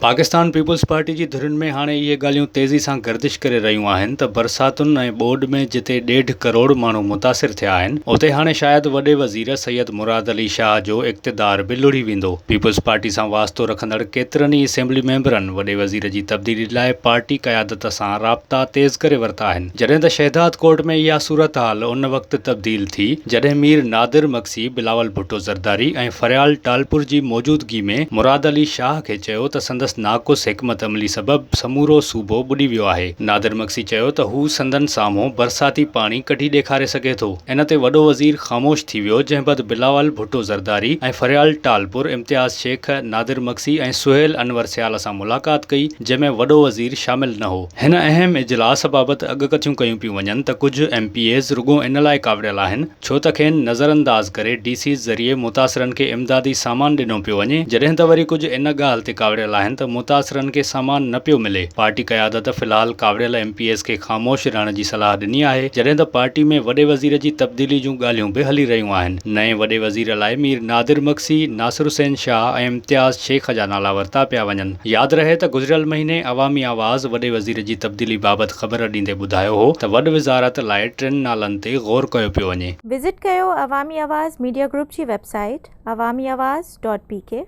Pakistan peoples party جي ڌرين ۾ هاڻي اهي ڳالهيون تيزي سان گردش ڪري رهيون آهن ته برساتن ۽ ٻوڏ ۾ جتي ڏيڍ ڪروڙ ماڻهو متاثر ٿيا آهن اتي هاڻي شايد وڏي وزير سيد مراد علي شاهه جو اقتدار به لڙهي ويندو. پيپلز پارٽي سان واسطو رکندڙ ڪيترن ئي اسيمبلي ميمبرن وڏي وزير جي تبديلي لاء پارٽي قيادت سان رابطا تيز ڪري ورتا آهن جڏهن ته شهداد ڪوٽ ۾ اها صورتحال ان وقت تبديل ٿي جڏهن مير نادر مگسي بلاول ڀٽو زرداري ۽ فريال ٽالپر جي موجودگي ۾ مراد علي شاهه کي چيو ته سندس ناقص حڪمت عملي سبب سمورو صوبو ٻڏي ويو آهي. نادر مگسي چيو ته هو سندن سامهون برساتي پاڻي ڪڍي ڏيکاري سگهي ٿو. ان تي وڏو وزير خاموش ٿي ويو جنهن بعد بلاول ڀٽو زرداري ۽ فريال ٽالپر امتياز شيخ، نادر مگسي ۽ سهيل انور سيال سان ملاقات ڪئي جنهن ۾ وڏو وزير شامل نه هو. هن اهم اجلاس بابت اڳڪٿيون ڪيون پيون وڃن ته ڪجهه ايم پي ايز رڳو ان لاء ڪاوڙيل آهن ڇو ته کين نظرانداز ڪري ڊي سيز ذريعي متاثرن کي امدادي سامان ڏنو پيو وڃي، جڏهن ته وري ڪجهه ان ڳالهه تي ڪاوڙيل آهن ته متاثرن کي سامان نه پيو ملي. پارٽي قيادت في الحال ڪاوڙيل ايم پي ايز کي خاموش رهڻ جي صلاح ڏني آهي، جڏهن ته پارٽي ۾ وڏي وزير جي تبديلي جون ڳالهيون به هلي رهيون آهن. نئين وڏي وزير لاء مير نادر مگسي، ناصر حسين شاهه ۽ امتياز شيخ جا نالا ورتا پيا وڃن. ياد رهي ته گذريل مهيني عوامي آواز وڏي وزير جي تبديلي بابت خبر ڏيندي ٻڌايو هو ته وڏ وزارت لاء ٽن نالن تي غور ڪيو پيو وڃي. وزٽ ڪيو عوامي آواز ميڊيا گروپ جي website Awami Awaz dot P K.